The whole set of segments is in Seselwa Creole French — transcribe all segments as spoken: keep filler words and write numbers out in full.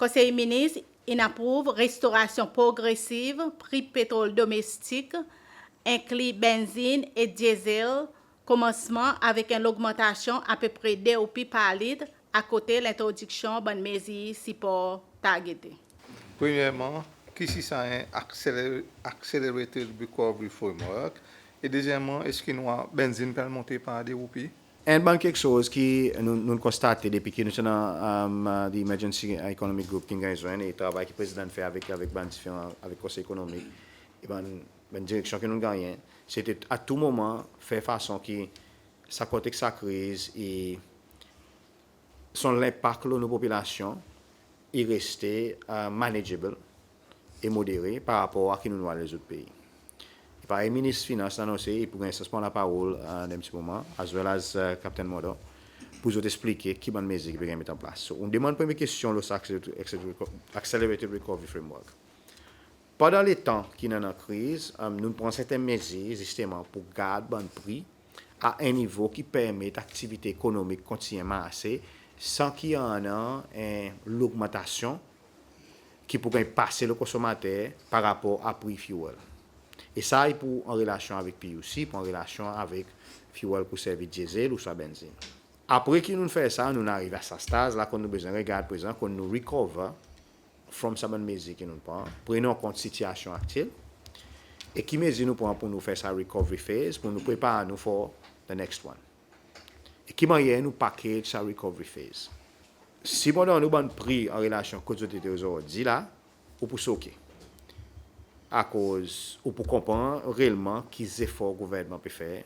Konsey Minis in aprouv restorasyon progresiv pri petrol domestik, enkli benzin e dyezel, komansman avek en logmantasyon apepre de roupi par lit, akote lentrodiksyon bann mezir sipor targete. Premyerman, kisisa en acceler- Accelerated Recovery Framework? E dezyenmman, eski nou war benzin pe al monte par de roupi? Enn bann keksoz ki nou, nou konstate depi ki nou ti annan, um, the Emergency Economic Group ki'n ganny zwenn, e travay ki Prezidan in fer avek, avek bann diferan, avek Konsey Ekonomik, e bann, bann direksyon ki nou'n gannyen, se ti a tou moman fer fason ki sa konteks sa kriz i, son lenpak lo nou popilasyon i reste, uh, manageable e modere par rapor a ki nou war lezout pei. E parey Minis Finans in anonse, i pou ganny sans pran laparol, uh, dan en pti moman, as well as, uh, Kaptenn Mondon, pour zot eksplike ki bann mezir ki pe ganny met an plas. So, ou'n demann premye kestyon lo sa Accelerated, Accelerated Recovery Framework. Pandan letan ki nou annan kriz, um, nou'n pran serten mezir zisteman pour gard bann pri a en nivo ki permet aktivite ekonomik kontinyen marse san ki annan en logmantasyon ki pou ganny pase lo konsonmater par rapor a pri fuel. E sa i pou an relasyon avek P U C, pou an relasyon avek fuel pour servi dyezel ouswa benzin. Apre ki nou'n fer sa, nou'n ariv a sa staz la kot nou bezwen regard prezan kot nou recover from sa bann mezir ki nou'n pran, prenon kont sitiasyon aktyel, e ki mezir nou pran pour nou fer sa recovery phase, pour nou prepar nou for the next one. E ki mannyer nou package sa recovery phase. Si mon donn ou bann pri an relasyon kot zot ete ozordi la, ou pou soke. Akoz ou pou konpran reelman ki zefor gouvernman pe fer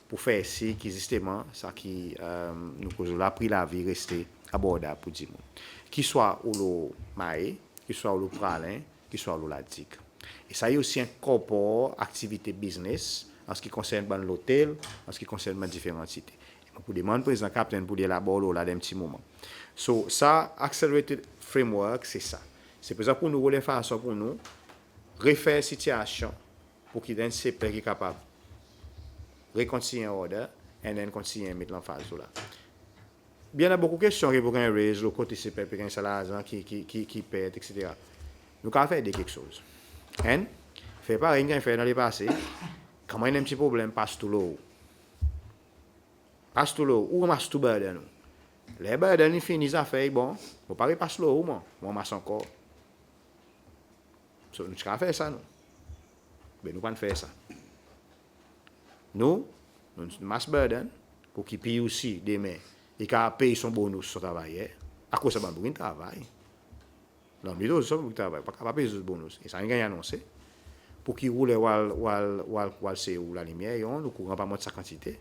pour fer sir ki zisteman sa ki, um, nou koz lo la, pri lavi reste abordab pour dimoun. Kiswa ou lo Mahé, kiswa ou lo Praslin, kiswa ou lo La Digue. E sa i osi enkorpor aktivite biznes, an se ki konsern bann lotel, an se ki konsern bann diferan antite. E mon pou demann Prezidan Kaptenn pour li elabor lo la dan en pti moman. So, sa accelerated framework, se sa. Se prezan pour nou rod en fason pour nou refer sitiasyon pour ki dan seper ki kapab rekontinyen order, and then kontinyen met lanfaz lo la. Byen, annan bokou kestyon ki pou ganny raise lo kote seper pe ganny sa larzan, ki, ki, ki, ki pert, etsetera. Nou kapab fer de keksoz. Enn, fer parey nou'n ganny fer dan lepase, konman i annan en pti problenm, pas tou lo ou. Pas tou lo ou, ou anmas tou burden ou. Ler burden i fini, zafer i bon, mon pa repas lo ou mwan, mon anmas ankor. So, nou ti kapab fer sa nou. Be nou pa'n fer sa. Nou, nou anmas burden pour ki P U C demen i kapab pey son bonus son travayer, akoz sa bann boug in travay. Lannuit ozordi sa bann boug in travay, pa kapab pey zot bonus. E sa in ganny anonse. Pour ki ou ler ou al, ou al, ou al, ou al se ou lalimyer i on, ou kouran pa mont sa kantite.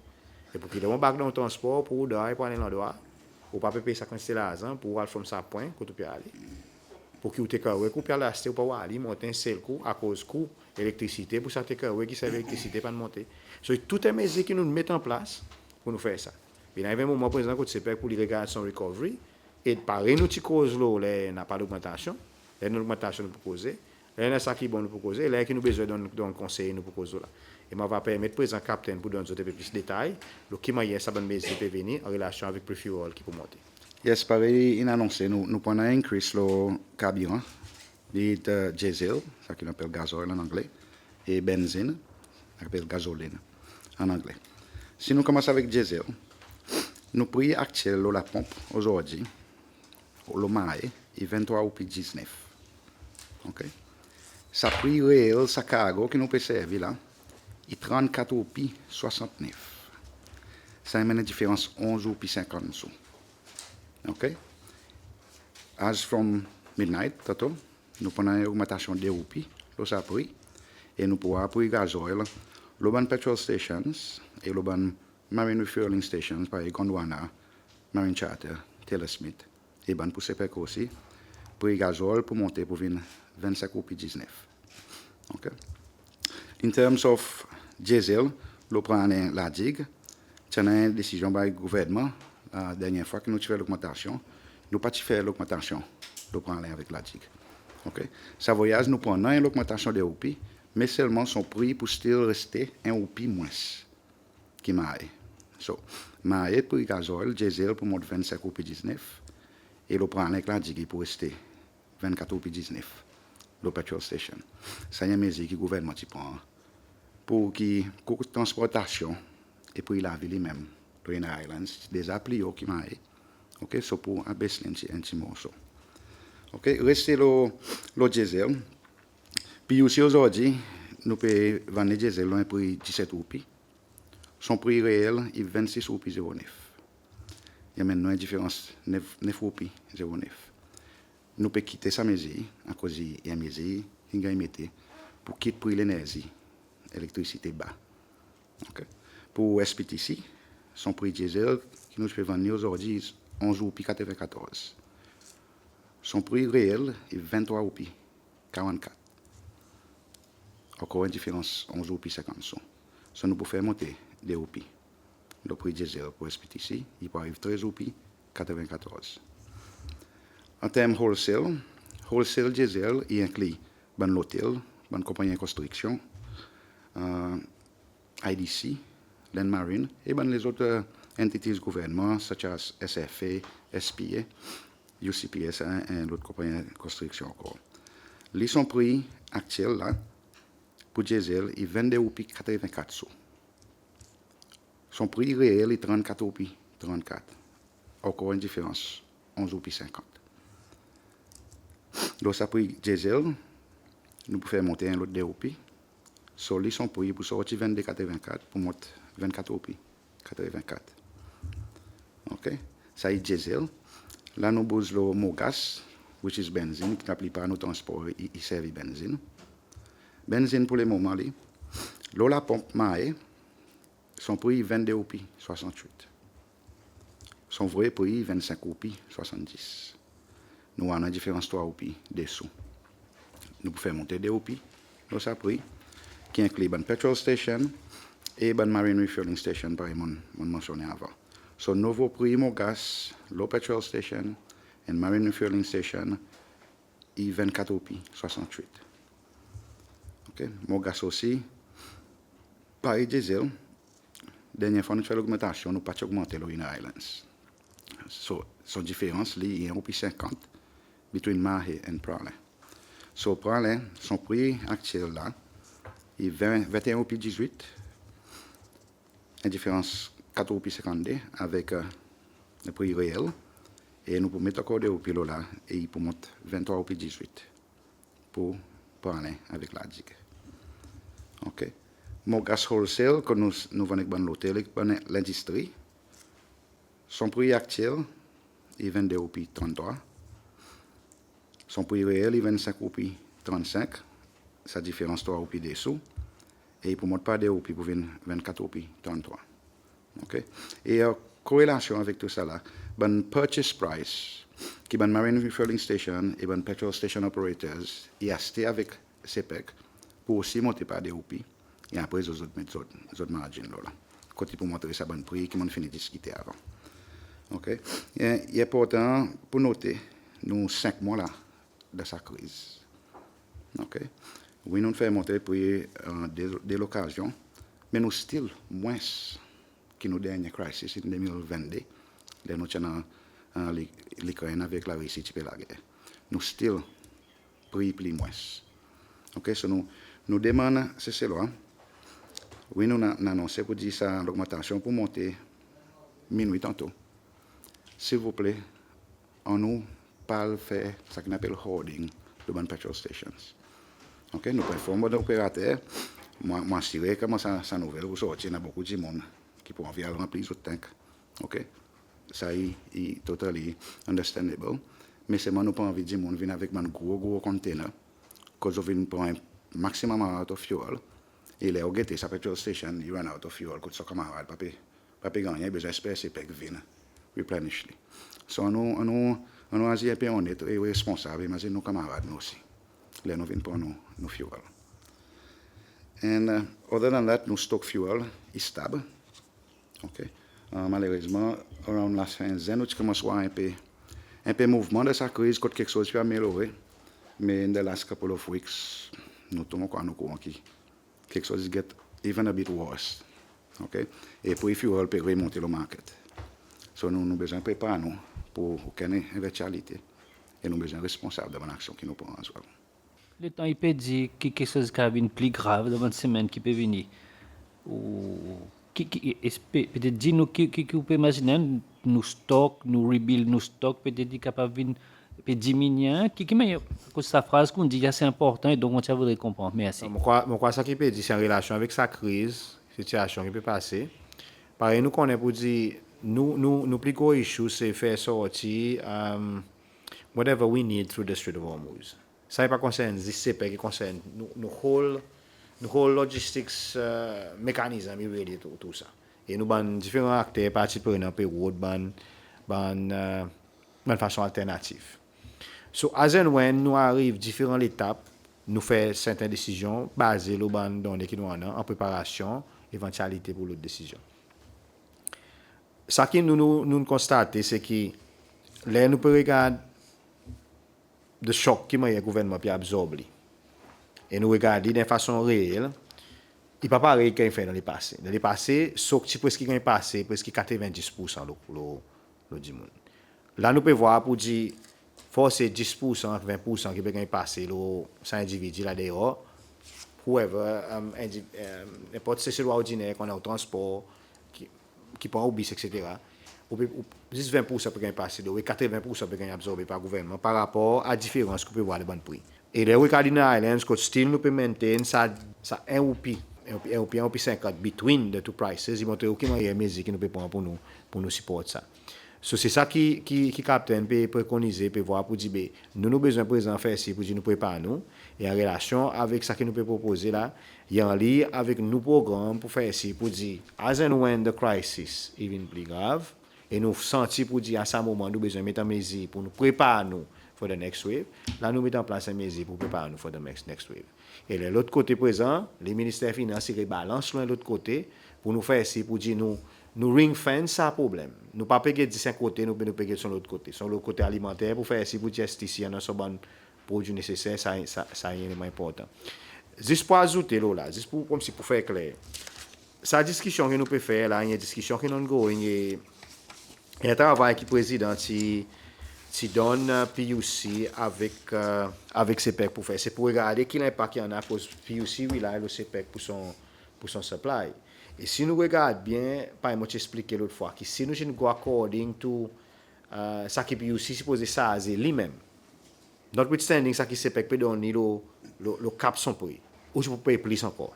E pour ki ler ou anbark dan transpor pour ou dray pour al en landrwa, ou pa pe pey sa kantite larzan pour ou al from sa pwen kot ou pe ale. Pour ki ou take away ki ou pe al aste, ou pa war li monte en sel kou akoz kou elektrisite pour sa take away ki servi elektrisite pa'n monte. So, tou en mezir ki nou'n met an plas pour nou fer sa. Be i ariv en moman prezan kot seper pour li regard son recovery, e parey nou ti koz lo ler napa logmantasyon, ler napa logmantasyon nou pou koze, ler i annan sa ki bon nou pou koze, ler ki nou bezwen donn, donn konsey nou pou koz lo la. E mon ava permet prezan Kaptenn pour donn zot en pe plis detay lo ki mannyer sa bann mezir pe vini an relasyon avek pri fuel ki pou monte. Yes, parey in anonse, nou, nou pou annan increase lo karbiran, be it, uh, dyezel, sa ki nou apel gazoil an angle, e benzin, apel gazolin an angle. Si nou konmans avek dyezel, nou pri aktyel lo laponp ozordi, lo Mahé, i venntrwa roupi diznef. OK? Sa pri reel sa kargo ki nou pe servi la, i trannkat roupi swasantnef. Sa i anmenn diferans onz roupi senkant sou. OK? As from midnight, tanto, nou pou annan en logmantasyon de roupi lo sa pri, e nou pou war pri gazoil lo bann petrol stations e lo bann marine refueling stations, parey Gondwana, Marine Charter, Taylor Smith, e bann pour seper osi, pri gazoil pou monte pour vin vennsenk roupi diznef. OK? In terms of dyezel, lo Praslin La Digue, ti annan en desizyon by gouvernman, uh, dernyen fwa ki nou ti fer logmantasyon, nou pa ti fer logmantasyon lo Praslin avek La Digue. OK? Sa voyaz nou pou annan en logmantasyon de roupi, me selman son pri pou still reste en roupi mwens ki Mahé. So, Mahé pri gazoil, dyezel pou mont vennsenk roupi diznef, e lo Praslin ek La Digue i pou reste vennkat roupi diznef lo petrol station. Sa i en mezir ki gouvernman ti pran pour ki kou transportasyon e pri lavi li menm lo Inner Islands deza pli o ki Mahé. OK, so pour abes li en pti, en pti morso. OK, reste lo, lo diesel. PUC ozordi nou pe vann li diesel lo en pri diset roupi. Son pri reel i vennsis roupi zero nef. I anmenn nou en diferans nef, nef roupi zero nef. Nou pe kite sa mezir akoz i en mezir ki'n ganny mete pour kit pri lenerzi, elektrisite ba. OK. Pour SPTC, son pri diesel ki nou ti pe vann li ozordi i onz roupi katreven katorz. Son pri reel i venntrwa roupi karannkat. Ankor en diferans onz roupi senkant sou. So nou pou fer monte de roupi lo pri diesel pour SPTC, i pou ariv trez roupi katreven katorz. An term wholesale, wholesale diesel i enkli bann lotel, bann konpannyen konstriksyon, e, IDC, Land Marine e bann lezot, e, entities gouvernman, such as SFA, SPA, UCPS, en, en lot konpannyen konstriksyon ankor. Li son pri aktyel la pour diesel i vennde roupi katreven kat sou. Son pri reel i trannkat roupi trannkat. Ankor en diferans onz roupi senkant. Lo sa pri diesel, nou pou fer monte en lot de roupi. So li son pri pou sorti vennde katreven kat pour mont vennkat roupi katreven kat. OK? Sa i diesel. La nou bouz lo mogas, which is benzin, ki laplipar nou transpor i, i servi benzin. Benzin pour lemoman li, lo laponp Mahé, son pri i vennde roupi swasantwit. Son vre pri i vennsenk roupi swasanndis. Nou annan en diferans trwa roupi de sou. Nou pou fer monte de roupi lo sa pri, ki enkli bann petrol station e bann marine refueling station, parey mon'n, mon'n mansyonnen avan. So nouvo pri mogas lo petrol station and marine refueling station i vennkat roupi swasantwit. OK? Mogas osi, parey diesel, dernyen fwa nou ti fer logmantasyon, nou pa ti ogmante lo Inner Islands. So, son diferans li i en roupi senkant between Mahé and Praslin. So Praslin, son pri aktyel la i ven, venteen roupi dizwit, en diferans kat roupi senkannde avek, e, pri reel, e nou pou met ankor de roupi lo la, e i pou mont venntrwa roupi dizwit pour Praslin avek La Digue. OK. Mogas wholesale, kot nou, nou vann ek bann lotel, ek bann lendistri, son pri aktyel i vennde roupi tranntrwa. Son pri reel i vennsenk roupi trannsenk, sa diferans trwa roupi de sou, e i pou mont par de roupi pour vin vennkat roupi tranntrwa. OK? E, e, korelasyon avek tou sa la, bann purchase price ki bann marine refueling station e bann petrol station operators i aste avek SEYPEC pou osi monte par de roupi. E apre zot, zot met zot, zot margin lo la. Kot i pou montre sa bann pri ki mon'n fini diskite avan. OK? E, i enportan pour note, nou senk mwan la dan sa kriz. OK? Wi, nou'n fer monte pri, e, de, de lokazyon, me nou still mwens ki nou dernyen crisis in de mil vennde, ler nou ti annan, e, Li-, Likrenn avek Larisi ti pe lager. Nou still pri pli mwens. OK, so nou, nou demann Seselwa, wi, nou, nou'n anonse pour dir sa logmantasyon pou monte minwi tanto. Silvouple, annou pa al fer sa ki nou apel hoarding lo bann petrol stations. OK, nou pou enform bann operater, mon, mon asire ki mwan sa, sa nouvel pou sorti, i annan bokou dimoun ki pou anvi al ranpli zot tank. OK? Sa i, i totally understandable. Me selman nou pa anvi dimoun vin avek bann gro, gro container, kot zot vin pran maximum amount of fuel, e ler ou gete sa petrol station i run out of fuel, kot son kanmarad pa pe, pa pe gannyen, bezwen esper SEYPEC vin replenish li. So annou, annou, annou azir en pe onnet e responsab, imazin nou kanmarad nou osi, ler nou vin pran nou, nou fuel. And, uh, other than that, nou stock fuel i stab. OK. E, malerezman, around lafen zen, nou ti konmans war en pe, en pe mouvman dan sa kriz kot keksoz ti amelyore. Me in the last couple of weeks, nou tou ankor annan kouran ki keksoz get even a bit worse. OK? E pri fuel pe remonte lo market. So nou, nou bezwen prepar nou pour okenn evantyalite. E nou bezwen responsab dan bann aksyon ki nou pran as well. Letan i pe dir ki keksoz ki a vin pli grav dan bann semenn ki pe vini, ou ki, ki, espe- petet dir nou ki, ki, ki ou pe imazinen, nou stok, nou rebuild nou stok, petet i kapab vin pe diminyen, ki, ki mannyer, akoz sa fraz ki ou'n dir ase enportan, e donk mon ti a voudre konpran. Mersi. Mon krwar, mon krwar sa ki pe dir se an relasyon avek sa kriz, sitiasyon ki pe pase. Parey nou konnen pour dir nou, nou, nou pli gro issue se fer sorti, um, whatever we need through the Strait of Hormuz. Sa i pa konsern zis SEYPEC, i konsern nou, nou whole, nou whole logistics, uh, mechanism i really tou, tou sa. E nou bann diferan akter, parti prenan pe rod bann, bann, uh, bann fason alternatif. So, as and when nou ariv diferan letap, nou fer serten desizyon baze lo bann done ki nou annan, an preparasyon evantyalite pour lot desizyon. Sa ki nou, nou, nou konstate, se ki ler nou pe regard the shock ki mannyer gouvernman pe abzorb li, e nou regard li dan fason reel, i pa parey ki ganny fer dan lepase. Dan lepase, shock ti preski ganny pase preski katreven dis poursan lo, lo, lo dimoun. La nou pe vwar pour dir for se dis poursan, ven poursan ki pe ganny pase lo sa endividi la deor, whoever, um, indi- um, nenport Seselwa ordiner ki annan transpor, ki, ki pran ou bis, etsetera. Ou pe, ou, zis ven poursan pe ganny pase lo ou, e katreven poursan pe ganny abzorbe par gouvernman par rapor a diferans ki ou pe vwar dan bann pri. E ler ou regard Inner Islands, kot still nou pe maintain sa, sa en roupi, en roupi, en roupi, en roupi senkant between the two prices, i montre ou ki mannyer mezir ki nou pe pran pour nou, pour nou siport sa. So, se sa ki, ki, ki Kaptenn pe prekonize, pe vwar pour dir, be, nou, nou bezwen prezan fer sir pour dir nou prepar nou, e an relasyon avek sa ki nou pe propoze la, i anliny avek nou progranm pour fer sir pour dir, as and when the crisis i vin pli grav, e nou santi pour dir a sa moman nou bezwen met an mezir pour nou prepar nou for the next wave, la nou met an plas en mezir pour prepar nou for the next, next wave. E ler lot kote prezan, le Minister Finans i rebalans lo lot kote pour nou fer sir pour dir nou, nou ring fence sa problenm. Nou pa pe get zis en kote, nou, nou pe get son lot kote. Son lot kote alimanter pour fer sir pour dir S T C i annan son bann prodwi neseser, sa, sa, sa i en eleman enportan. Zis pour azoute lo la, zis pour, konmsi pour fer kler. Sa diskisyon ki nou pe fer la, i en diskisyon ki ongoing, e, e en travay ki Prezidan ti, ti donn, uh, P U C avek, uh, avek SEYPEC pour fer. Se pour regarde ki lenpak i annan, akoz P U C i rely lo SEYPEC pour son, pour son supply. E si nou regard byen, parey mon ti eksplike lot fwa, ki si nou, si nou go according to, uh, sa ki P U C sipoze sarze li menm, notwithstanding sa ki SEYPEC pe donn li lo, lo, lo kap son pri, ou ti pou pey plis ankor.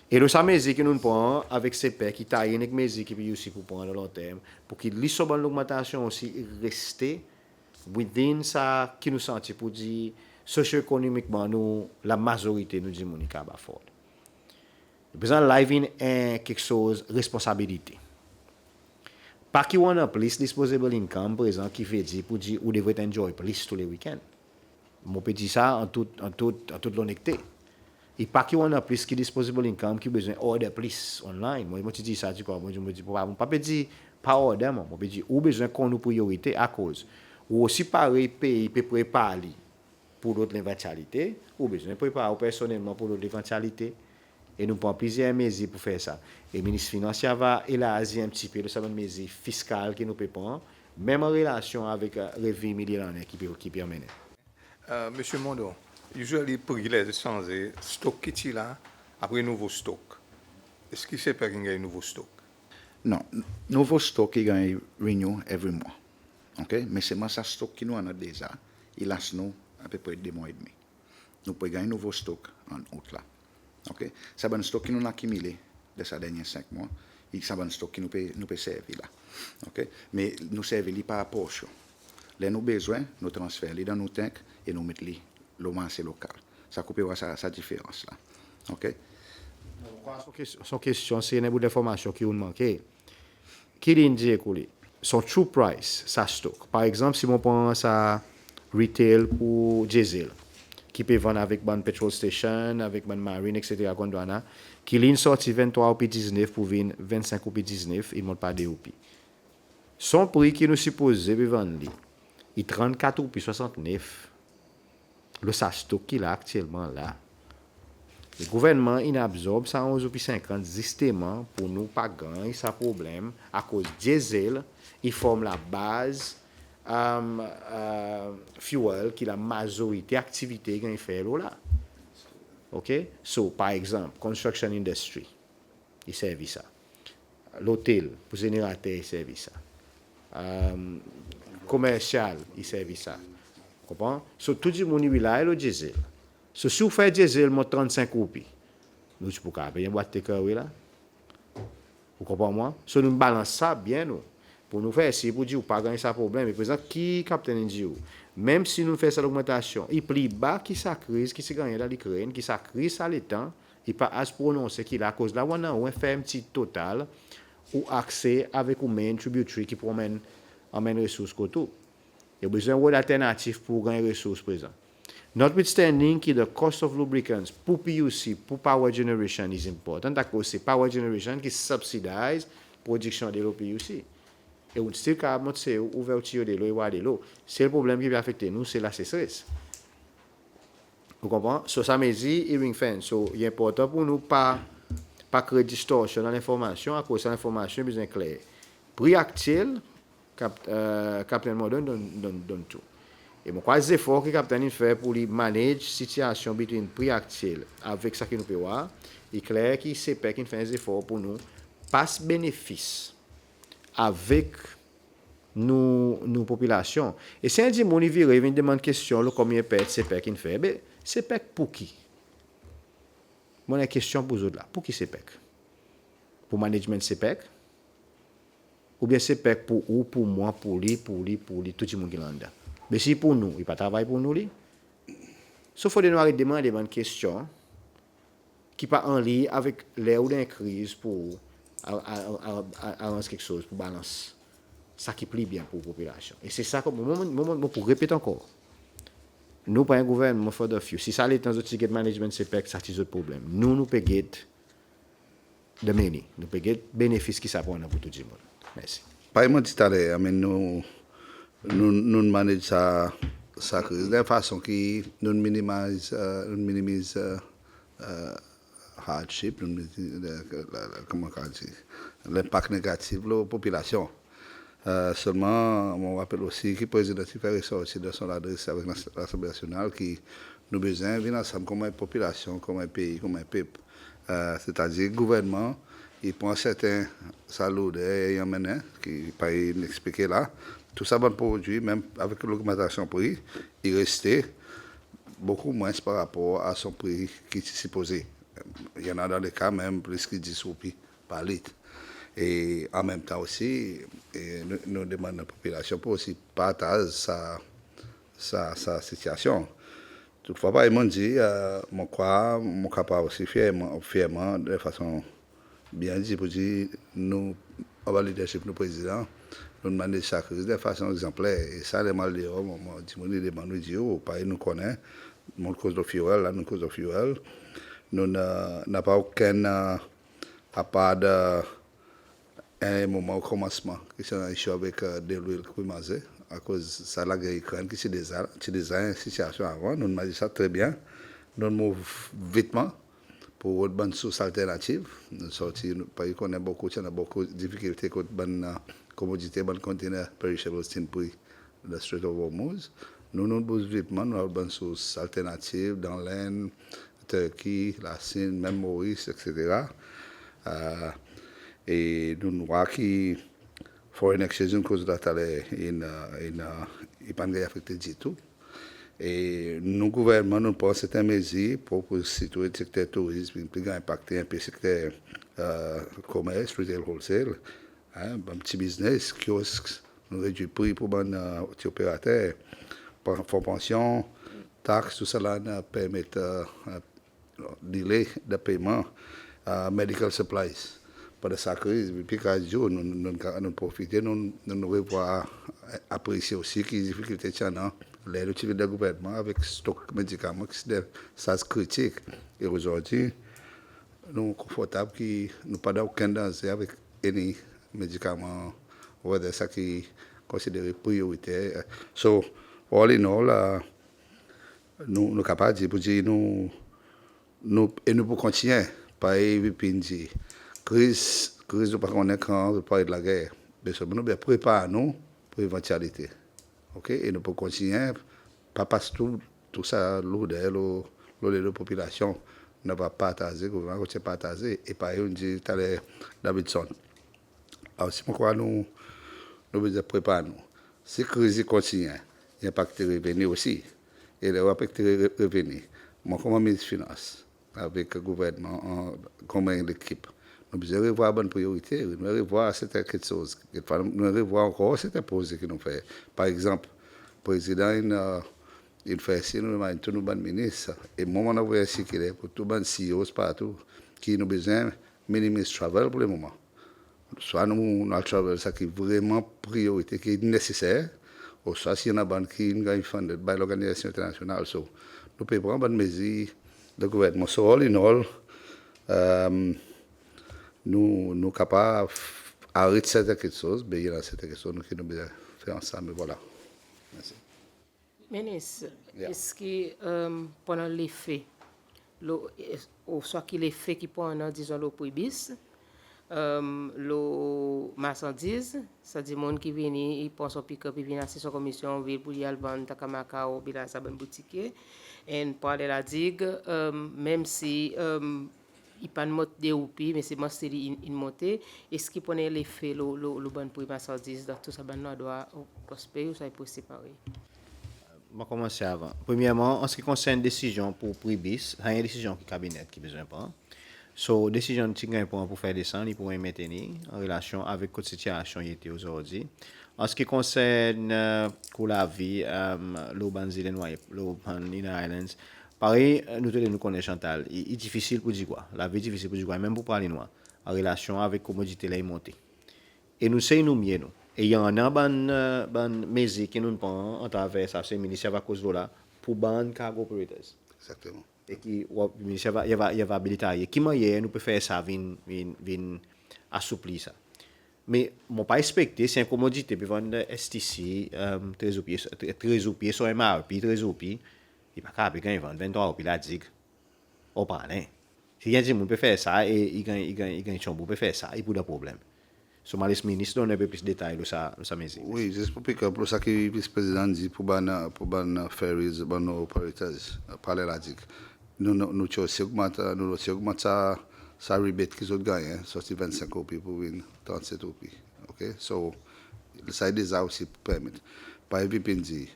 E lo sa mezir ki nou'n pran avek SEYPEC, i tie in ek mezir ki P U C pou pran dan lonterm, pour ki li son bann logmantasyon osi i reste within sa ki nou santi pour dir sosyo-ekonomikman nou, lamazorite nou dimoun i kapab afford. Prezan la i vin en keksoz responsabilite. Pa ki ou annan plis disposable income prezan ki vedir pour dir ou devret enjoy plis tou le weekend. Mon pe dir sa an tout, an tout, an tout lonekte. E pa ki ou annan plis ki disposable income ki ou bezwen order plis online. Mwan, mon ti dir sa, ti krwar, mon, mon dir, mon pa pe dir pa order, mwan, mon pe dir ou bezwen konn ou priyorite, akoz ou osi parey pei pe prepar li pour lot levantyalite, ou bezwen prepar ou personnelman pour lot levantyalite. E nou pran plizyer mezir pour fer sa. E Minis Finans i ava elarzi en pti pe lo sa bann mezir fiskal ki nou pe pran, menm an relasyon avek, e, revni milye lannen ki pe, ki pe anmennen. E, Msye Mondon, usually pri ler i sanze, stok ki ti la, apre nouvo stok. Eski SEYPEC in ganny nouvo stok? Non, nouvo stok i ganny renew every mwan. OK? Me selman sa stok ki nou annan deza, i last nou apepre de mwan edmi. Nou pe ganny nouvo stok an Out la. OK? Sa bann stok ki nou'n akimile dan sa dernyen senk mwan, i sa bann stok ki nou pe, nou pe servi la. OK? Me nou servi li par porsyon. Ler nou bezwen, nou transfer li dan nou tank e nou met li lo marse lokal. Sa ki ou pe war sa, sa diferans la. OK? Mon krwar son kestyon, son kestyon, se en bout lenformasyon ki ou'n manke. Ki li'n dir ek ou li? Son true price, sa stok. Par egzanp, si mon pran sa retail pour diesel, ki pe vann avek bann petrol station, avek bann marine, etsetera, Gondwana, ki li'n sorti venntrwa roupi diznef pour vin vennsenk roupi diznef, i mont par de roupi. Son pri ki nou sipoze pe vann li, i trannkat roupi swasantnef. Lo sa stok ki la aktyelman la. E gouvernman in abzorb sa onz roupi senkant zisteman pour nou pa ganny sa problenm, akoz diesel i form labaz um, uh, fuel ki lamazorite aktivite i ganny fer lo la. OK? So, par egzanp, construction industry, i servi sa. Lotel, pour zenerater, i servi sa. Um, komersyal, i servi sa. Konpran? So, tou dimoun i rely lo diesel. So, si ou fer diesel mont trannsenk roupi, nou ti pou kapab pey en bwat take away la? Ou konpran mwan? So, nou balans sa byen, nou. Pour nou fer sir pour dir ou pa ganny sa problenm. E prezan ki kaptenn in dir ou? Menm si nou fer sa logmantasyon, i pli ba ki sa kriz ki ti gannyen dan Ikrenn, ki sa kriz sa letan, i pa as prononse ki la, akoz la ou annan ou en fermtir total, ou akse avek ou main tributary ki pou anmenn, anmenn resours kot ou. E ou bezwen rod alternatif pour ou ganny resours prezan. Notwithstanding ki the cost of lubricants pour P U C, pour power generation is important, akoz se power generation ki subsidize prodiksyon delo P U C. E ou still kapab mont se ouvertir delo e war delo. Sel problenm ki pe afekte nou, se lasesres. Ou konpran? So, sa mezir i ring fence. So, i enportan pour nou pa, pa kree distorsyon dan lenformasyon, akoz sa lenformasyon i bezwen kler. Pri aktyel, Kap-, uh, Kaptenn Mondon donn, donn, donn tou. E mon krwar zefor ki Kaptenn in fer pour li manage sitiasyon between pri aktyel avek sa ki nou pe war, i kler ki SEYPEC in fer en zefor pour nou pas benefis avek nou, nou popilasyon. E si en dimoun i vire, i vin demann kestyon lo konbyen pert SEYPEC in fer, be, SEYPEC pour ki? Mon annan en kestyon pour zot la. Pour ki SEYPEC? Pour management SEYPEC? Oubyen SEYPEC pour ou, pour mwan, pour li, pour li, pour li, tou dimoun ki la anndan? Me si pour nou, i pa travay pour nou li? So, fodre nou aret demande bann kestyon ki pa anliny avek ler ou dan en kriz pour a-, a-, a-, a-, aranz keksoz pour balans sa ki pli byen pour popilasyon. E se sa ki mon, mon, mon, mon, mon pou repet ankor. Nou pa en gouvernman for the few. Si sa letan zot ti get management SEYPEC, sa ti zot problenm. Nou, nou pe get the many. Nou pe get benefis ki sa pou annan pour tou dimoun. Mersi. Parey mon dir taler, I mean, nou, nou, nou manage sa, sa kriz dan en fason ki nou minimize, uh, nou minimize, uh, uh, hardship, nou minimize, uh, la, la, koman ou dir, lenpak negatif lo popilasyon. Uh, selman, mon rapel osi ki Prezidan ti fer resorti dan son ladres avek Las-, Lasanble Nasyonal ki nou bezwen vin ansanm konman en popilasyon, konman en pei, konman en pep. Uh, setadir gouvernman, i pran serten sa lourder i anmennen, ki parey in eksplike la. Tou sa bann prodwi, menm avek logmantasyon pri, i reste bokou mwens par rapor a son pri ki ti sipoze. I annan dan de ka menm plis ki dis roupi par lit. E an menm tan osi, e nou, nou demann popilasyon pour osi partaz sa, sa, sa sitiasyon. Toutfwa, parey mon dir, uh, mon krwar mon kapab osi fyerman, fyerman, de fason byen dir, pour dir nou, anba leadership nou Prezidan, nou manage sa kriz de fason egzanpler. E sa, ler mon al deor, mon, mon dimoun i demann, i dir, o, parey nou konnen, mon koz lo fuel, la nou koz lo fuel. Nou napa okenn, uh, apard, uh, en moman o konmansman ki ti annan issue avek, uh, delwil ki pou manze, akoz sa lager Ikrenn ki ti deza, ti deza en sitiasyon avan, nou manage sa tre byen, nou mouv vitman pour rod bann sours alternativ. Nou sorti, nou, parey ou konnen bokou, ti annan bokou difikilte kot bann, uh, komodite, bann container perishables ti'n pri dan Strait of Hormuz. Nou, nou bouz vitman, nou al bann sours alternativ dan Lenn, Turkey, Lasin, menm Moris, etsetera. Uh, e nou war ki foreign exchange, nou koz la taler, in, uh, in, uh, i pa'n ganny afekte ditou. E nou gouvernman, nou pran serten mezir pour, pour sirtou sekter tourizm, ki ganny enpakte, en pe sekter, uh, komers, retail, wholesale, en, bann pti biznes, kiosk, nou redwir pri pour bann, uh, pti operater, pran fon pansyon, taks, tousala, nou permet, uh, uh, delay dan peyman, uh, medical supplies. Pandan sa kriz, pi gras dir, nou, nou, nou, nou profite, nou, nou, nou revwar, apresye osi ki difikilte ti annan ler nou ti vin dan gouvernman avek stok medikaman ki ti dan saz kritik. E ozordi, nou konfortab ki nou pa dan okenn danze avek any medikaman, whether sa ki konsidere priyoriter. So, all in all, uh, nou, nou kapab dir, pour dir nou, nou, e nou pou kontinyen, parey VP in dir, kriz, kriz nou pa konnen kan, parey lager. Me selman nou bezwen prepar nou pour evantyalite. OK? E nou pou kontinyen, pa pas tou, tou sa lourder lo, lo ledo popilasyon. Nou ava partaze, gouvernman kontinyen partaze. E parey ou'n dir taler Davidson, alor si mon krwar nou, nou bezwen prepar nou. Si kriz i kontinyen, i enpakte reveni osi. E ler i enpakte re-, reveni, mon konman Minis Finans, avek gouvernman, an, konman en lekip, nou bezwen revwar bann priyorite, nou revwar serten keksoz. Kekfwa nou revwar ankor serten proze ki nou fer. Par egzanp, Prezidan in, in fer sir nou, in tou nou bann minis, e mwan mon anvoy en sirkiler pour tou bann C E Os partou, ki nou bezwen minimiz travel pour le moman. Swa nou, nou al travel sa ki vreman priyorite, ki neseser, ouswa si i annan bann ki'n ganny funded by lorganizasyon enternasyonal. So, nou pe pran bann mezir dan gouvernman. So, all in all, nou, nou kapab aret serten keksoz, be i annan serten keksoz nou, ki nou bezwen fer ansam, e vwala. Mersi. Minis, eski pandan lefe, lo, ouswa ki lefe ki pou annan, dizon, lo pri bis, lo marsandiz, sa dimoun ki vini, i pran son pikap, i vin asiz son komisyon anvil pour li al vann Takamaka oubyen sa bann boutikye, e Praslin La Digue, menm si i pa'n mont de roupi, me se mars li in, in monte, eski pou annan lefe lo, lo, lo bann pri marsandiz dan tou sa bann landrwa, Crossbay, ouswa i pou separe? Mon konmanse avan. Premyerman, an se ki konsern desizyon pour pri bis, sa i en desizyon ki Kabinet ki bezwen pran. So, desizyon ti ganny pran pour fer desann, i pou ganny menteni an relasyon avek kot sitiasyon i ete ozordi. An se ki konsern kou lavi lo bann zil enwaye, lo bann Inner Islands, parey nou tou le nou konnen, Chantal, i, i difisil pour dir kwa. Lavi difisil pour dir kwa, menm pour Praslinois, an relasyon avek komodite ler i monte. E nou sey nou mye nou. E i annan bann, bann mezir ki nou'n pran atraver sa, se Minis i ava koz lo la, pour bann cargo operators. Egzakteman. E ki, Minis i ava, i ava, i ava abilite. Ki mannyer nou pe fer sa vin, vin, vin asoupli sa? Me mon pa ekspekte si en komodite pe vann S T C trez roupi, trez roupi, so M R P trez roupi, i pa kapab ganny vann venntrwa roupi La Digue o Praslin. Si en dimoun pe fer sa e i ganny, i ganny, i ganny tyonbo pe fer sa, i pou dan problenm. So, mon a les Minis donn en pe plis detay lo sa, lo sa mezir. Wi, zis pour pikap lo sa ki Vis Prezidan dir pour bann, pour bann ferries, bann operators, Praslin La Digue. Nou, nou, nou ti osi ogmant, nou osi ogmant sa, sa rebate ki zot gannyen, sorti vennsenk roupi pour vin trannset roupi. OK? So, sa i deza osi permet. Parey V P in dir,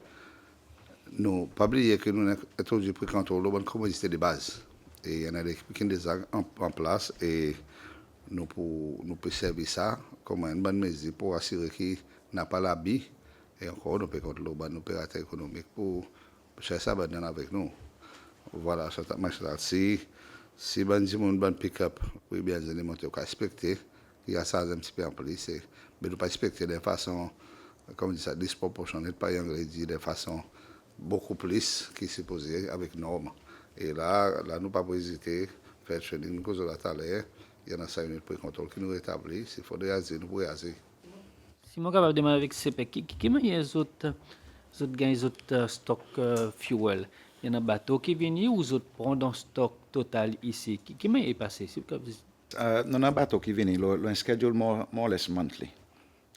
nou pa bliye ki nou'n entrodwir pri kontrol lo bann komodite de baz. E i annan lekip ki'n deza an, an plas e nou pou, nou pe servi sa konman enn bann mezir pour asire ki napa labi. E ankor, nou pe kont lo bann operater ekonomik pour, pour servi sa bann avek nou. Vwala, sa ta, mon ta, si, si bann dimoun, bann pikap, wi, byen, zot i monte, ou kapab ekspekte ki i a sarz en pti pe an plis, e, me nou pa ekspekte dan fason, konman dir sa, disproportionate, parey Angle i dir, dan fason bokou plis ki sipoze avek norm. E la, la nou pa pou ezite fer training, nou koz la taler, i annan sa init pri kontrol ki nou retabli, si fodre azir, nou pou azir. Si mon kapab demann avek SEYPEC, ki, ki, ki mannyer zot, zot ganny zot stok fuel? I annan bato ki vini ou zot pran dan stok Total isi? Ki, ki mannyer i pase? Si ou kapab zis... Nou annan bato ki vini, lo, lo en schedule more, more or less monthly.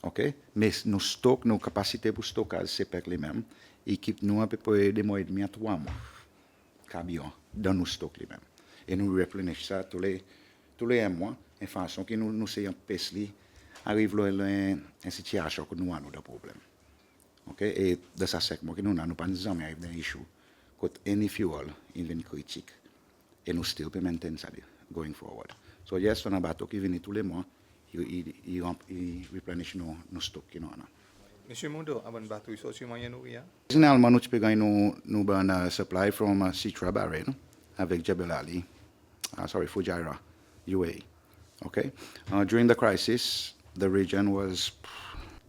OK? Me nou stok, nou kapasite pour stokaz SEYPEC li menm, i kit nou apepre de mwan edmi a trwa mwan karbiran dan nou stok li menm. E nou replenish sa tou le, tou le en mwan, en fason ki nou, nou sey anpes li ariv lo, lo en, en sitiasyon kot nou annou dan problenm. OK? E dan sa senk mwan ki nou la, nou pa'n zanmen ariv dan issue kot any fuel in vin kritik. E nou still pe maintain sa li going forward. So yes, nou annan bato ki vini tou le mwan, i, i, i, i replenish nou, nou stok ki nou annan. Msye Mondo, avan bato i sorti, mannyer nou i a? Orizinalman, nou ti pe ganny nou, nou bann supply from Seatrail Bahrain avek Jebel Ali, sorry, Fujairah, U A E. OK? During the crisis, the region was,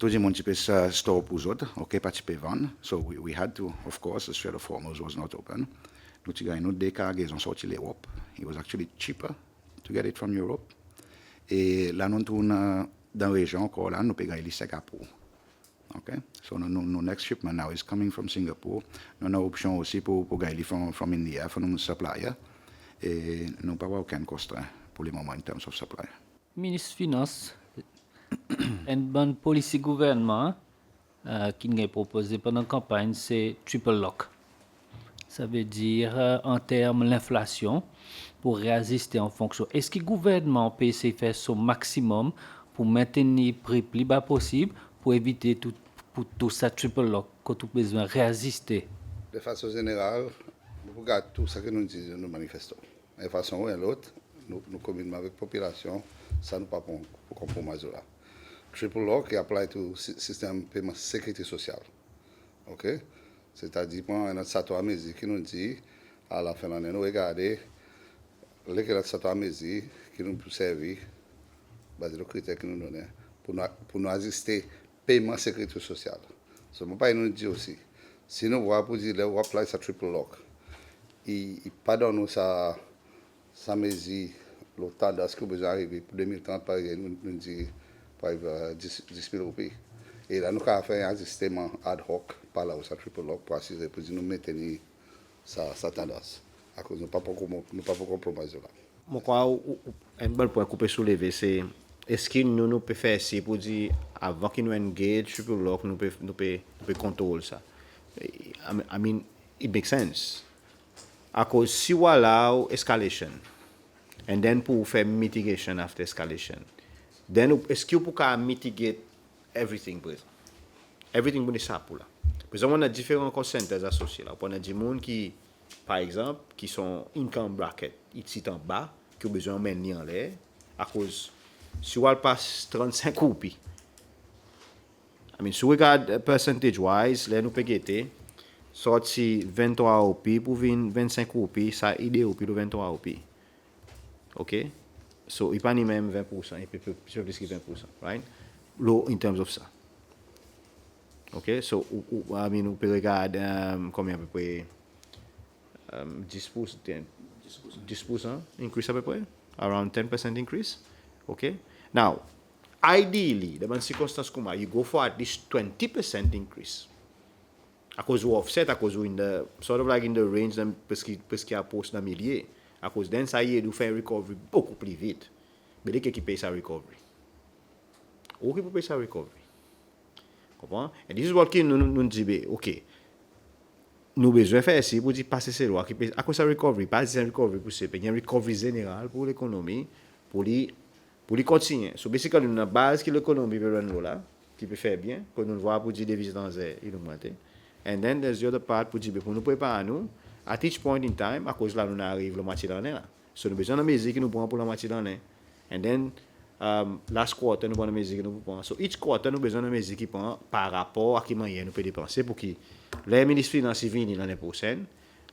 tou dimoun ti pe store pour zot, OK, pa ti pe vann. So we, we had to, of course, the Strait of Hormuz was not open. Nou ti ganny nou de kargezon sorti Lerop. It was actually cheaper to get it from Europe. E la nou tourn dan rezyon ankor la, nou pe ganny li Singapore. OK? So nou, nou, nou next shipment now is coming from Singapore. Nou annan opsyon osi pour, pour ganny li from, from India, from nou supplier. E nou pa war okenn kontrent pour le moman in terms of supply. Minis Finans, enn bann polisi gouvernman, ki ganny propoze pandan kanpanny, se triple lock. Savedir, an term lenflasyon, pour reaziste an fonksyon. Eski gouvernman pe esey fer son maksimom pour mentenir pri pli ba posib pour evite tou, pour tou sa triple lock kot ou bezwen reaziste? De fason zeneral, nou pou gard tou sa ki nou'n dir dan nou manifesto. En fason ou en lot, nou, nou kominman avek popilasyon, sa nou pa pou, pou konpromiz lo la. Triple lock i apply to si-, sistenm peyman sekirite sosyal. OK? Setadir pran en lot sa trwa mezir ki nou dir, alafen lannen nou regarde lekel lot sa trwa mezir ki nou pou servi, baze lo kriter ki nou donnen, pour nou, pour nou aziste peyman sekirite sosyal. Selman parey nou dir osi, si nou war pour dir ler ou apply sa triple lock, i, i pa donn ou sa, sa mezir lo tandans ki ou bezwen arive pour de mil trant, parey nou, nou dir, pour arive dis, dis mil roupi. E la nou kapab fer en azisteman ad hoc par la ou sa triple lock pour asire pour dir nou mentenir sa, sa tandans. Akoz nou pa pou, nou pa pou konpromiz la. Mon krwar ou, ou, en bon pwen ki ou pe souleve, se eski nou, nou pe fer sir pour dir avan ki nou engage triple lock, nou pe, nou pe, nou pe kontrol sa? I, I mean, it makes sense. Akoz si ou allow escalation, and then pour ou fer mitigation after escalation, then ou, eski ou pou kapab mitigate everything prezan? Everything pou nou sa pour la. Prezan ou annan diferan cost centers asosye la. Ou annan dimoun ki, par egzanp, ki son income bracket i ti anba, ki ou bezwen anmenn li anler, akoz si ou al pas trannsenk roupi, I mean, si ou regard, uh, percentage wise, ler nou pe gete, sorti venntrwa roupi pour vin vennsenk roupi, sa i de roupi lo venntrwa roupi. OK? So, i pa ni menm ven poursan, i pe, pe, pe plis ki ven poursan, right? Lo, in terms of sa. OK? So, ou, ou, I mean, ou pe regard, um, konbyen apepre, um, dis poursan, dis poursan increase apepre? Around ten percent increase? OK? Now, ideally, dan bann sirkonstans koumsa, you go for at least twenty percent increase. Akoz ou offset, akoz ou in the, sort of like in the range, dan preski, preski apros dan milye. Akoz then sa i ed ou fer recovery bokou pli vit. Be lekel ki pey sa recovery? Ou ki pou pey sa recovery. Konpran? And this is what ki nou, nou, nou dir, be, OK. Nou bezwen fer sir pour dir pa Seselwa ki pe, akoz sa recovery, pa zis en recovery pour Seselwa, i en recovery zeneral pour lekonomi, pour li, pour li kontinyen. So, basically, nou annan baz ki lekonomi pe run lo la, ki pe fer byen, kot nou war pour dir deviz etranzer i ogmante. And then there's the other part pour dir, be, pour nou prepar nou, at each point in time, akoz la nou ariv lo mwatye lannen la. So, nou bezwen annan mezir ki nou pran pour lanmwatye lannen. And then, um, last quarter, nou pran annan mezir ki nou pou pran. So, each quarter, nou bezwen annan mezir ki pran par rapor a ki mannyer nou pe depanse, pour ki ler Minis Finans i vini lannen prosenn,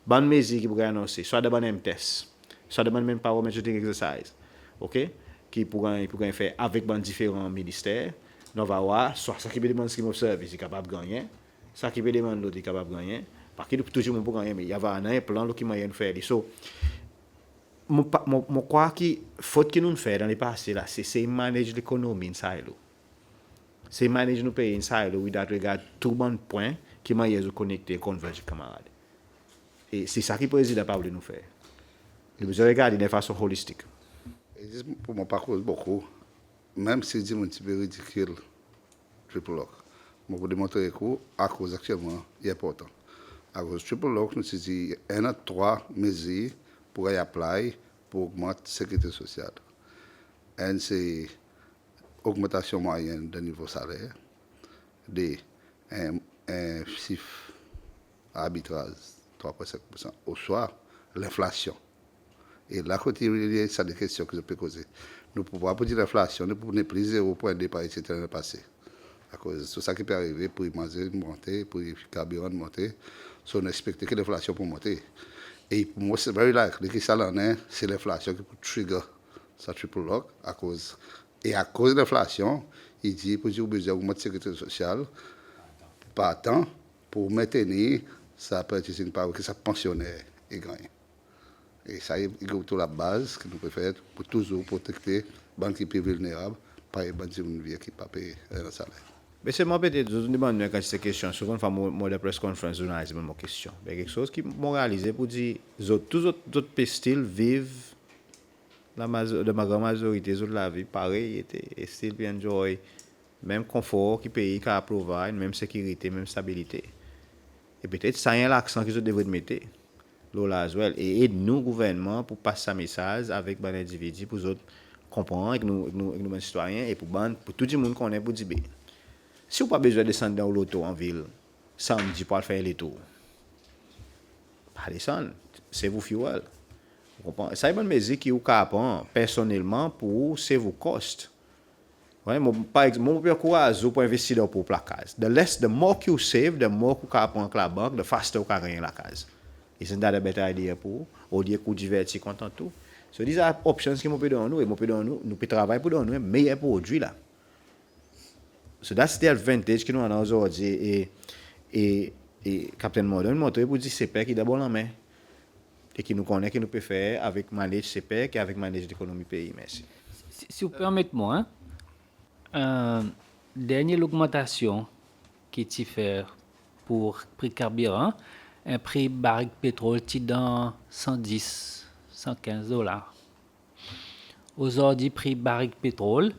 bann mezir ki pou ganny anonse, swa dan bann M test, swa dan bann manpower budgeting exercise, OK, ki pou ganny, pou ganny fer avek bann diferan minister, nou ava war, swa sa ki pe demann scheme of service, i kapab gannyen, sa ki pe demann lot, i kapab gannyen, pa ki tou dimoun pou gannyen, me i ava annan en plan lo ki mannyer nou fer li. So, mon pa, mon, mon krwar ki fot ki nou'n fer dan lepase la, se, se manage lekonomi in silo. Se manage nou pei in silo, without regard tou bann pwen ki mannyer zot konekte, converge, kanmarad. E se sa ki Prezidan pa vle nou fer. Nou bezwen regard li dan fason holistik. E zis pour mon pa koz bokou, menm si dimoun ti pe ridikil triple lock, mon pou demontre ek ou akoz aktyelman i enportan. Akoz triple lock, nou ti dir, i enn dan trwa mezir pour ganny apply pour ogmant sekirite sosyal. Enn se ogmantasyon mwayenn dan nivo saler. De, en, en sif arbitraz trwa pwen senk poursan, oswa lenflasyon. E la kot i revyen, sa de kestyon ki zot pe koze. Nou pou war pour dir lenflasyon, nou pou nepli zero pwen de parey ti ete lannen pase. Akoz tou sa ki pe arive, pri manze monte, pri karbiran monte, so nou ekspekte ki lenflasyon pou monte. E most very likely ki sa lannen, se lenflasyon ki pou trigger sa triple lock, akoz, e akoz lenflasyon, i dir pour dir ou bezwen ogmant sekirite sosyal, partan pour mentenir sa purchasing power ki sa pansyoner i gannyen. E sa i, i go to labaz ki nou pe fer pour touzour protekte bann ki pli vilnerab, parey bann dimoun vye ki pa pe annan saler. Me selman petet zot in demann nou en kantite kestyon. Souvan fwa mon, mon dan press conference, zournalis i demann mwan kestyon. Me keksoz ki mon realize pour dir, zot, tou zot, zot pe still viv, la mazo-, dan gran mazorite zot lavi parey i ete, e still pe enjoy menm konfor ki pei i kapab provide, menm sekirite, menm stabilite. E petet sa i en laksan ki zot devret mete lo la as well. E ed nou gouvernman pour pas sa mesaz avek bann endividi pour zot konpran ek nou, ek nou, ek nou bann sitwayen e pour bann, pour tou dimoun konnen pour dir be, si ou pa bezwen desann dan ou loto an vil Sanmdi pour al fer letour, pa desann, save ou fuel. Ou konpran? Sa i bann mezir ki ou kapab pran personnelman pour save ou cost. Wi, mon, par egzanp, mon pe ankouraze ou pour envestir dan ou prop lakaz. The less, the more ki ou save, the more ki ou kapab pran ek labank, the faster ou kapab ganny lakaz. Isn't that a better idea pour ou? Olye ki ou diverti kontan tou. So these are options ki mon pe donn ou, e mon pe donn ou, nou pe travay pour donn ou en meyer prodwi la. So that's the advantage ki nou annan ozordi, e, e, e Captain Morden i montre pour dir SEYPEC i dan bon lanmen. E ki nou konnen ki nou pe fer avek manage SEYPEC e avek manage lekonomi pei. Mersi. Si, si ou permet mwan, dernyen logmantasyon ki ti fer pour pri karbiran, en pri barik petrol ti dan san dis, san kenz dolar. Ozordi pri barik petrol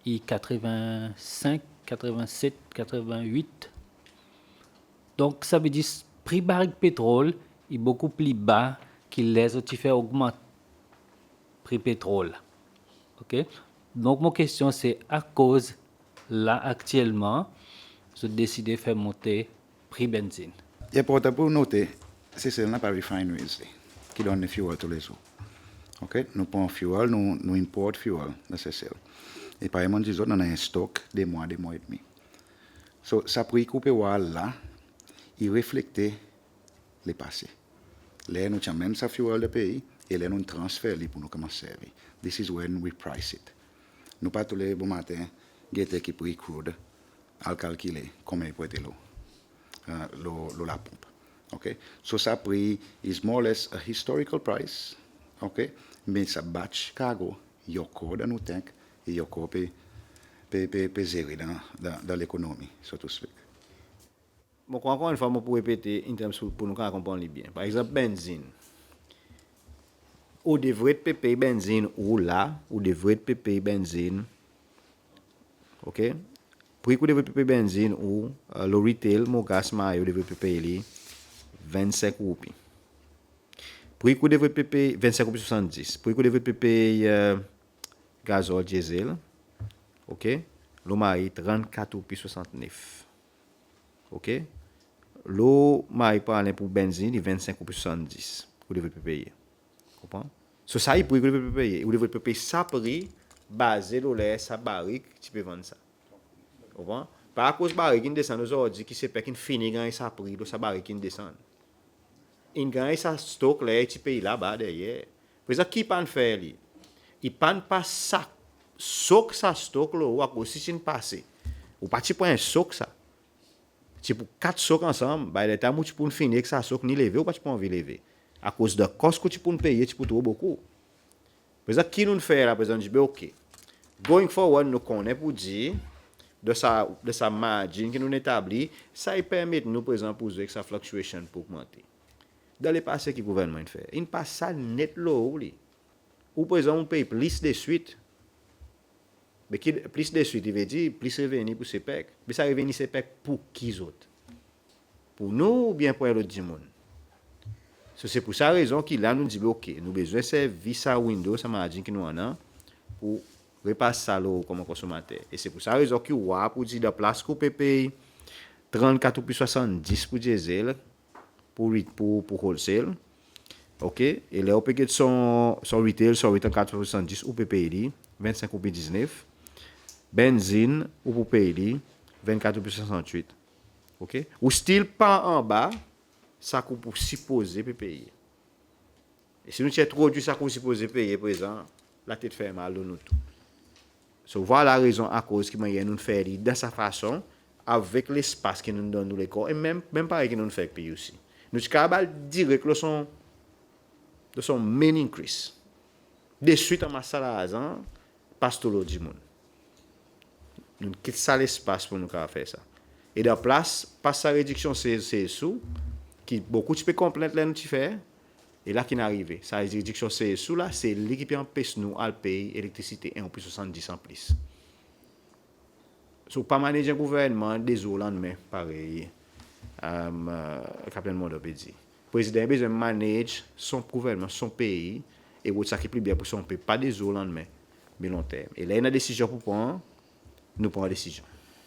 i katreven senk, katreven set, katreven wit. Donk sa vedir pri barik petrol i bokou pli ba ki ler zot ti fer ogmant pri petrol. OK? Donk mon kestyon se akoz la aktyelman zot deside fer monte pri benzin? I enportan pour note, Sesel napa refineries ki donn fuel toulezour. OK? Nou pran fuel, nou, nou import fuel dan Sesel. E parey mon'n dir zot, nou annan en stok de mwan, de mwan edmi. So sa pri ki ou pe war la i reflekte lepase, ler nou ti anmenn sa fuel dan pei e ler nou transfer li pour nou konmans servi. This is when we price it. Nou pa tou le bomaten gete ki pri crude al kalkile konbyen i pou ete lo, lo, lo laponp. OK? So sa pri is more or less a historical price. OK? Me sa batch kargo i ankor dan nou tank e i ankor pe, pe, pe, pe zere dan, dan, dan lekonomi, so to speak. Mon krwar ankor enn fwa mon pou repete in terms pour, pour nou kapab konpran li byen. Par egzanp benzin. Ou devret pe pey benzin ou la, ou devret pe pey benzin. OK? Pri ki ou devret pe pey benzin ou, lo retail, Mogas, Mahi, ou devret pe pey li vennsenk roupi. Pri ki ou devret pe pey, vennsenk roupi swasanndis. Pri ki ou devret pe pey gazol, diesel, OK, lo Mahi trannkat roupi swasantnef. OK? Lo Mahi Praslin pour benzin i vennsenk roupi swasanndis ki ou devret pe peye. Konpran? So sa i pri ki ou devret pe peye. Ou devret pe pey sa pri baze lo ler sa barik ti pe vann sa. Konpran? Pa akoz barik in desann ozordi ki SEYPEC in fini ganny sa pri lo sa barik in desann. In ganny sa stok ler i ti pey laba deryer. Prezan ki i pa'n fer li? I pa'n pas sa, sok sa stok lo ou, akoz si ti'n pase, ou pa ti pran en sok sa. Ti pou kat sok ansanm, by the time ou ti pou'n fini ek sa sok, ni leve ou pa ti pou anvi leve. Akoz the cost ki ou ti pou'n peye ti pou tro bokou. Prezan ki nou'n fer la, prezan nou dir be OK, going forward nou konnen pour dir dan sa, dan sa margin ki nou'n etabli, sa i permet nou prezan pour zwe ek sa fluctuation pour ogmante. Dan lepase ki gouvernman in fer? In pas sa net lo ou li. Ou prezan ou pey plis deswit. Be ki plis deswit, i vedir plis reveni pour SEYPEC. Be sa reveni SEYPEC pour ki zot? Pour nou oubyen pour en lot dimoun? So se pour sa rezon ki la nou dir be OK, nou bezwen servi sa window, sa margin ki nou annan pour repas sa lo ou konman konsonmater. E se pour sa rezon ki ou war pour dir dan plas ki ou pe pey trannkat roupi swasanndis pour diesel, pour, pour, pour wholesale, OK, e ler ou pe get son, son retail, son retail trannkat roupi swasanndis, ou pe pey li vennsenk roupi diznef. Benzin ou pou pey li vennkat roupi swasantwit. OK? Ou still pa anba sa ki ou pou sipoze pe peye. E si nou ti entrodwir sa ki ou sipoze peye prezan, latet fer mal lo nou tou. So vwala rezon akoz ki mannyer nou'n fer li dan sa fason, avek lespas ki nou'n donn nou lekor, e menm, menm parey ki nou'n fer ek PUC. Nou ti kapab al direk lo son, lo son main increase. Deswit anmas sa larzan, pas tou lo dimoun. Nou'n kit sa lespas pour nou kapab fer sa. E dan plas, pas sa rediksyon CSO, ki bokou ti pe konplent ler nou ti fer, e la ki'n arive. Sa rediksyon CSO la, se li ki pe anpes nou al pey elektrisite en roupi swasanndis an plis. So pa manage en gouvernman de zour o lannmen parey Kaptenn Mondon pe dir. Prezidan i bezwen manage son gouvernman, son pei, e rod sa ki pli byen pour son pep, pa de zour o lannmen, me lonterm. E ler i annan desizyon pour pran, nou pran desizyon.